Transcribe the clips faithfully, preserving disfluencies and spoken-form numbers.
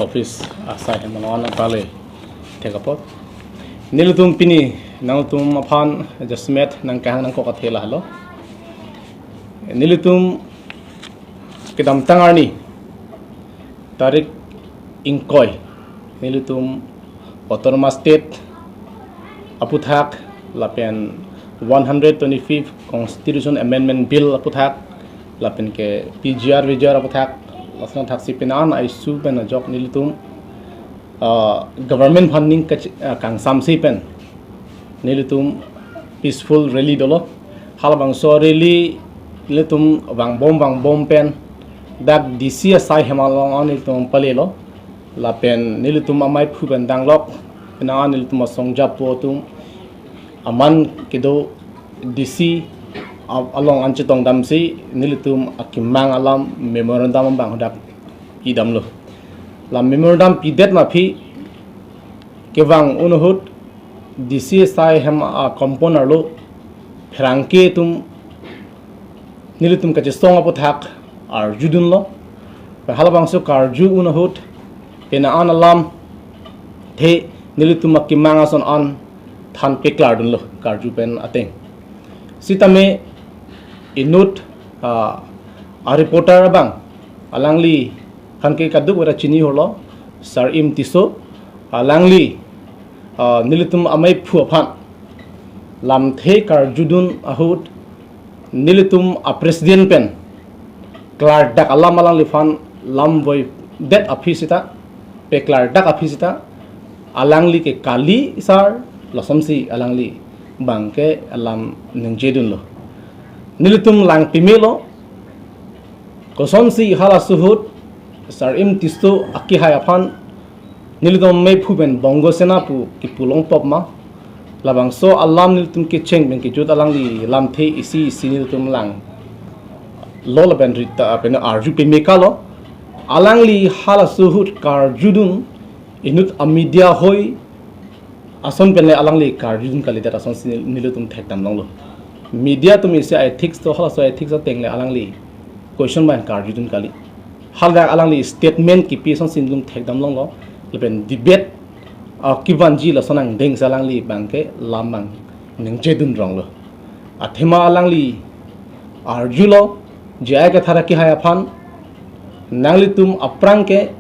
Office asai hem along nangpale thek apot. Nelitum pini nangtum aphan jasemet nangkehang nangkok athe lahelo. Nelitum kedamtang arni tarik ingkoi nelitum Autonomous State aputhak lapen one hundred twenty-fifth Constitution Amendment Bill aputhak lapen ke P G R V G R aputhak lason thaksi penang an issue pen ajok nelitum, ah, government aphan ning kach-, ah, kangsamsi pen nelitum peaceful rally dolo. Halabangso rally nelitum vangbom vangbom pen dak D C asai hem along an nelitum palelo. Lapen nelitum amei phu pen danglok penang an nelitum asong japo atum aman kedo D C a-, along an chetongdamsi nelitum akemang alam memorandum abang hadak pidamlo. La memorandum pidet ma aphi kevang un ahut D C asai hem a compound arlo pherangke atum nelitum kachesong aputhak arjudunlo. Halabangso karju un ahut penang an alamthe nelitum akemang ason an than peklardunlo karju pen ateng. Sitame inut, ah, a reporter abang alangliphan ke kadokave chini holo, Sar-im Tisso, alangli, ah, nelitum amei phu aphan lamthe karjudun ahut nelitum a president pen klardak alam alangliphan lamvoidet aphi sita, peklardak aphi sita, alangli ke kali sar lasonsi alangli abang ke alam ningjedunlo. Nelitum lang pemelo, kosonsi halaso ahut Sar-im Tisso akehai aphan nelitum amei phu pen Bongo Sena pu kipu longpop ma, labangso alam nelitum kecheng pen kejut alangli lamthe isi isi nelitum langlo lapen rita pen arju peme kalo. Alangli halaso ahut karjudun inut a media hoi ason penle alangli karjudun kalidet asonsi nelitum thekdam longlo. Media atum isi ethics do, halaso ethics atengle alangli question abang karjudun kali. Haldak alangli statement kipi asonsi nelitum thekdam longlo. Lapen debate, ah, kevanji lason angdengsi alangli abang ke lam abang ningjedun ronglo. Athema alangli arjulo, J I Kathar akehai aphan, nanglitum aphrang ke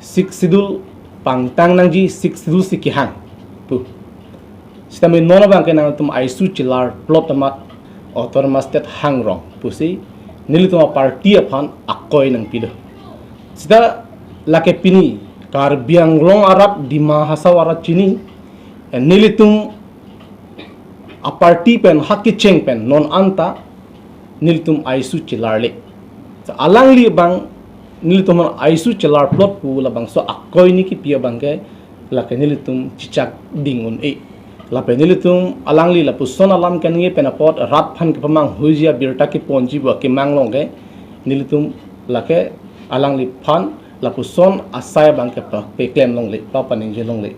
Sixth Schedule pangtang nangji, Sixth Schedule si kehang pu. Sitame non abang ke nangtum issue chelarplot amat Autonomous State hangrong pusi nelitum a party aphan akoi nangpilo. Sita lake pini Karbi Anglong arat, Dima Hasao arat chini, eh, nelitum a party pen ha kecheng pen non anta nelitum issue chelarle. Sa alangli abang nelitum issue chelarplot pu labangso akoi ni kipi abang ke lake nelitum chechak ding un-e. Lapen nelitum alangli lapuson alam kenangji pen apot rat aphan kepamanghuiji abirta keponji pu akemang along ke nelitum lake alangliphan lapuson asai abang ke pa-, peklem longle, pa paningje longle.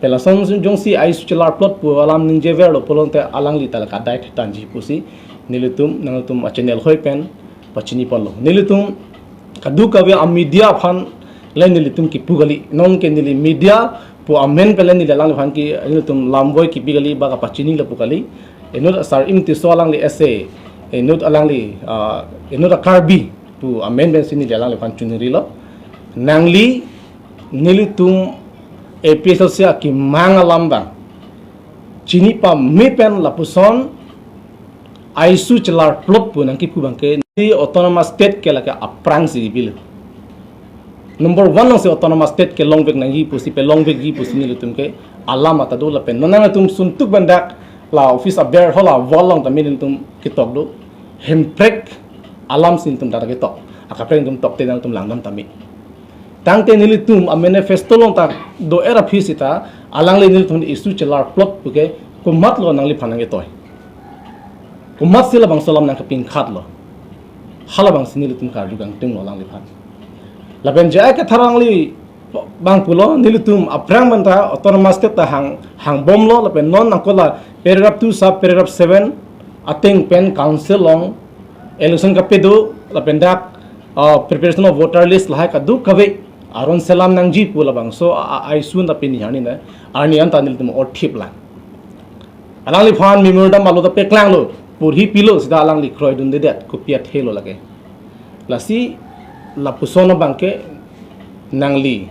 Pen lason jongsi issue chelarplot pu alam ningjeverlo pulote alangli ta lake adai thetanji pusi nelitum nangtum a channel hoi pen pachini ponlo. Nelitum kadokave a media aphan le nelitum kipu kali. Non ke neli media pu amen pen le neli alangliphan ke nelitum lamvoi kipi kali ba kapachini lapu kali. Inut Sar-im Tisso alangli ese, inut alangli, ah, inut a Karbi pu amen pensi neli alangliphan chunirilo. Nangli nelitum A P H L C akemang alam abang chini pame pen lapuson issue chelarplot pu nangkipu abang ke neli Autonomous State ke lake aphrangsi bill. Number one alongsi Autonomous State ke longvek nangji pusi, pe longvekji pusi nelitum ke alam ata do lapen non nangtum suntuk pen dak la office aber hala wall along tame nelitum ketok do. Hemprek alamsi nelitum dak ketok. Akaprek nelitum tokte nangtum langdam tame. Tangte nelitum a manifesto along ta do-er aphi sita alangli nelitum issue chelarplot puke komatlo nangliphan nangketoi. Komatsi labangso alam nangkepingkhatlo. Halabangsi nelitum karju kangtunglo alangliphan. Lapen J I Kathar alangli abang pulo nelitum aphrang pen ta Autonomous State ta hang, hangbomlo lapen non nangkola paragraph two sub paragraph seven ateng pen council along election kapedo lapen dak, ah, preparation of voter list lahai kadokave aron selam nangji pu labangso a, a, aisun ta pini arni na, arni anta nelitum othip lang. Alangliphan memorandum alo ta peklanglo, porhi pilo seta alangli kroidundedet, kopi athelo lake. Lasi lapuson abangke nangli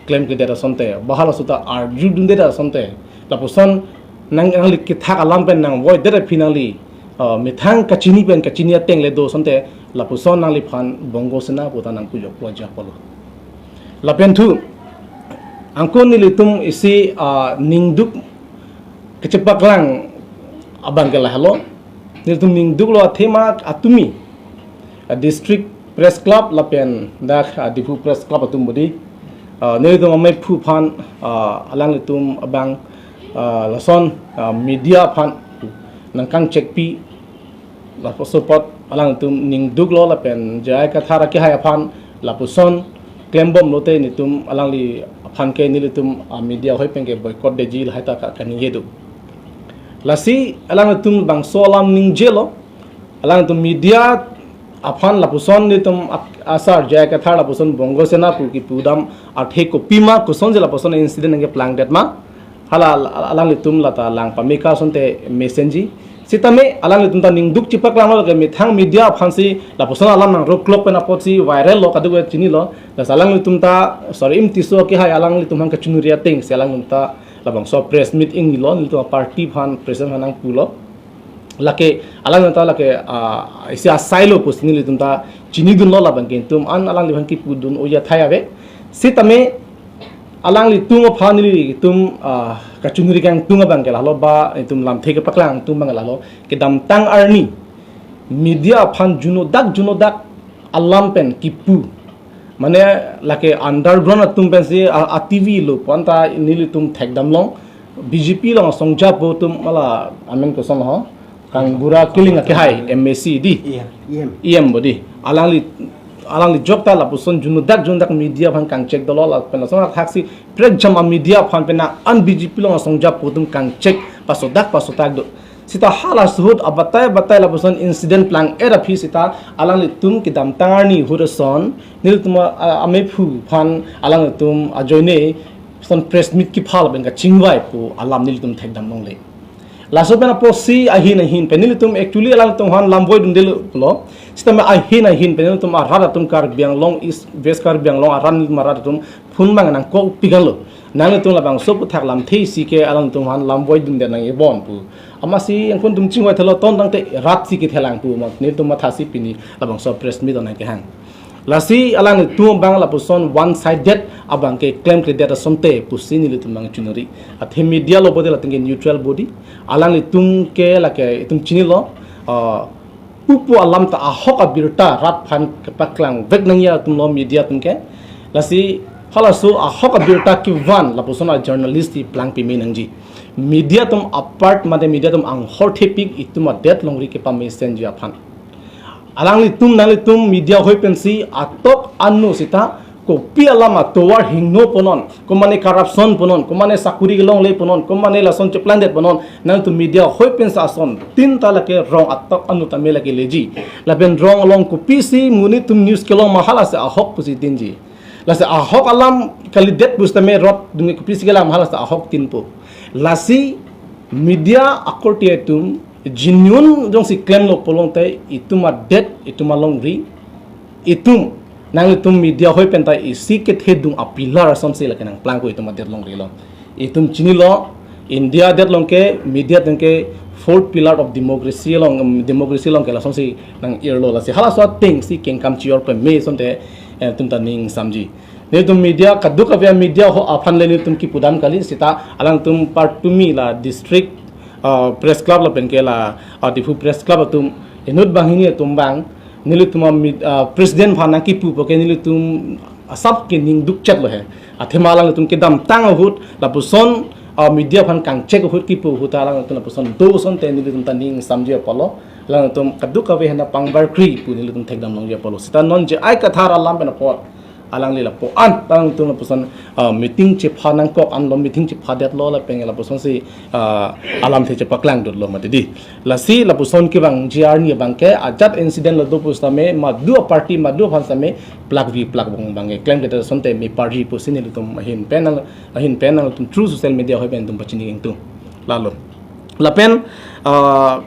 klemkledet asonte, bahal asuta arjudundedet asonte, lapuson nang, nangli kethak alam pen nangvoidet aphi nangli, uh, methang kachini pen kachini ateng le do asonte, lapuson nangliphan Bongo Sena puta nangpujoklo aja apotlo. Lapen thu, angkon nelitum isi, uh, ningduk kachepaklang abangke lahelo. Nelitum ningduklo athema atumi, uh, District Press Club lapen dak, uh, Diphu Press Club atum bodi. Uh, nelitum amei phu aphan, uh, alanglitum abang, uh, lason, uh, media aphan nangkangchekpi, lapuson apot alangtum ningduklo lapen J I Kathar akehai aphan lapuson klembomlote nelitum alangli aphan ke nelitum, ah, media ahoi pen ke boycott detji lahai ta ka-, kaningje do. Lasi alangtum bangso alam ningjelo, alangtum media aphan lapuson nelitum ak-, asar J I Kathar lapuson Bongo Sena pu kipudam athe kopima kosonsi lapuson incident nangkeplangdet ma. Hala al-, al-, alanglitum lata lang pameka asonte mesenji. Sitame alanglitum ta ningduk chepaklanglo ke methang media aphansi lapuson alam nang roklok pen apotsi viral lo kadokave chinilo. Lasi alanglitum ta, sorry, Imtiso akehai alanglitum aphan kachinuri atengsi alanglitum ta labangso press meet ingnilo, nelitum party aphan president aphan nangpulo. Lake alanglitum ta lake, ah, isi asailo pusi nelitum ta chinidunlo labangke itum an alangliphan kipudun oya thai ave. Sitame alanglitum aphan nelitum, ah, kachinuri kangtung abangke lahelo ba itum lamthe kepaklang tung abangke lahelo, kedamtang arni media aphan junodak junodak alam pen kipu, mane lake underground atum pensi a, a T V lo pu anta nelitum thekdamlong. B J P along asong japo atum mala amen koson ho, kang bura kiling akehai M A C di. E M. E M. E M bodi. Alangli, alangli jokta lapuson junodak junodak media aphan kangchek dolo lapen lason athaksi prekjam a media aphan pen an B J P along asong japo atum kangchek pasodak pasodak do. Sita hala suhut abatai abatai lapuson incident plang-et aphi sita alanglitum kedamtang arni ahut ason nelitum a, a, amei phu aphan alanglitum ajoine son press meet kiphal pen kachingvai pu alam nelitum thekdamlongle. Laso pen apotsi ahin ahin pen nelitum actually alangtum aphan lam voidundelo. Sitame ahin ahin pen nelitum arat atum Karbi Anglong East, West Karbi Anglong arat nelitum arat atum phone abang nangkokpikanglo. Nanglitum labangso aphuthak lamthe isi ke alangtum aphan lam voidunde nangji bon pu. Amatsi angkon atum chingvai thelo ton tangte rat si kethelang pu ma nelitum mathasi pini labangso press meet nangkehang. Lasi alanglitum abang lapuson one sided abangke klemkledet asonte pusi nelitum abang chinuri. Athe media lo bodi latum ke neutral bodi. Alanglitum ke lake itum chinilo, ah, pupu alam ta ahok abirta rat aphan kepaklangvek nangji atumlo media atum ke. Lasi halaso ahok abirta kevan lapuson a journalist ti plangpi me nangji. Media atum apart mate media atum anghor thepik itum adet longri kepamesenji aphan. Alanglitum nanglitum media ahoi pensi atok anu sita kopi alam atovar hingno punon, komane corruption punon, komane sakuri kelongle punon, komane lason cheplangdet punon, nangtum media ahoi pensi asontin ta lake rong atok anu tame lake leji. Lapen rong along kopisi monit atum news kelong ma halasi ahok pusi dinji. Lasi ahok alam kalidet pusitame rot dunge kopisi kelang ma halasi ahok tinpo. Lasi media akorte atum genuine jongsi klemlo pulote itum adet, itum alongri, itum, nanglitum media ahoi penta isi kethedung a pillar asonsi lake nangplangko itum adet longri along. Itum chinilo, India adet along ke media atum ke fourth pillar of democracy along, um, democracy along ke lasonsi nang-irlo. Lasi halaso atengsi kengkam chior peme asonte, eh, itum ta ning samji. Nelitum media kadokave media ho aphan le nelitum kipudam kali sita alangtum partumi la district, ah, press club lapen ke la, ah, Diphu press club atum inut banghini atum abang nelitum a mid-, ah, president aphan nangkipupo ke nelitum asap ke ningduk chetlo he. Athema alangtum kedamtang ahut lapuson, ah, media aphan kangchek ahut kipu ahut alangtum lapuson do asonte nelitum ta ning samji apotlo. Alangtum kadokave hena pangbarkri pu nelitum thekdamlongji apotlo. Sita non J I Kathar alam pen apot Alangli lapu-an, alangtum lapuson, ah, meeting chepha nangkok anlo, meeting chepha detlo lapen lapusonsi, ah, alamthe chepaklangdetlo mati di. Lasi lapuson kevangji arni abangke ajat incident lo do pusitame madu a-party madu aphan sitame plakvi plakbong abangke klemkledet asonte me party pusi nelitum ahin pen nang, ahin pen nangtum through social media hoi pen nelitum pachini ingtung. Lalo. Lapen, ah,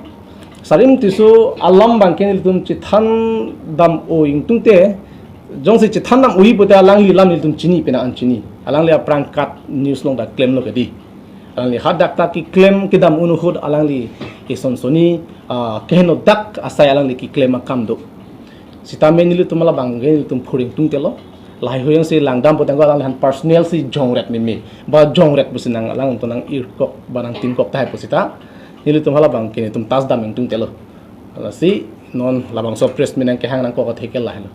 Sarim Tisso alam abangke nelitum chethan dam-o ingtungte, jongsi chethan dam-oi pute alangli alam nelitum chini pena an chini. Alangli aphrang kat news along ta klemlo kedi. Alangli hadak ta keklem kedam un ahut alangli eson soni, ah, kehenodak asai alangli keklem akam do. Sitame nelitum labangke nelitum phur ingtungtelo. Lahai hui jongsi langdam pute ko alangli aphan personal si jongrek meme. Ba jongrek pusi nang alangtum nang-irkok ba nangtingkok tahai pusita. Nelitum halabangke nelitum tasdam ingtungtelo. Lasi non labangso press meet nangkehang nangkok atheke lahelo.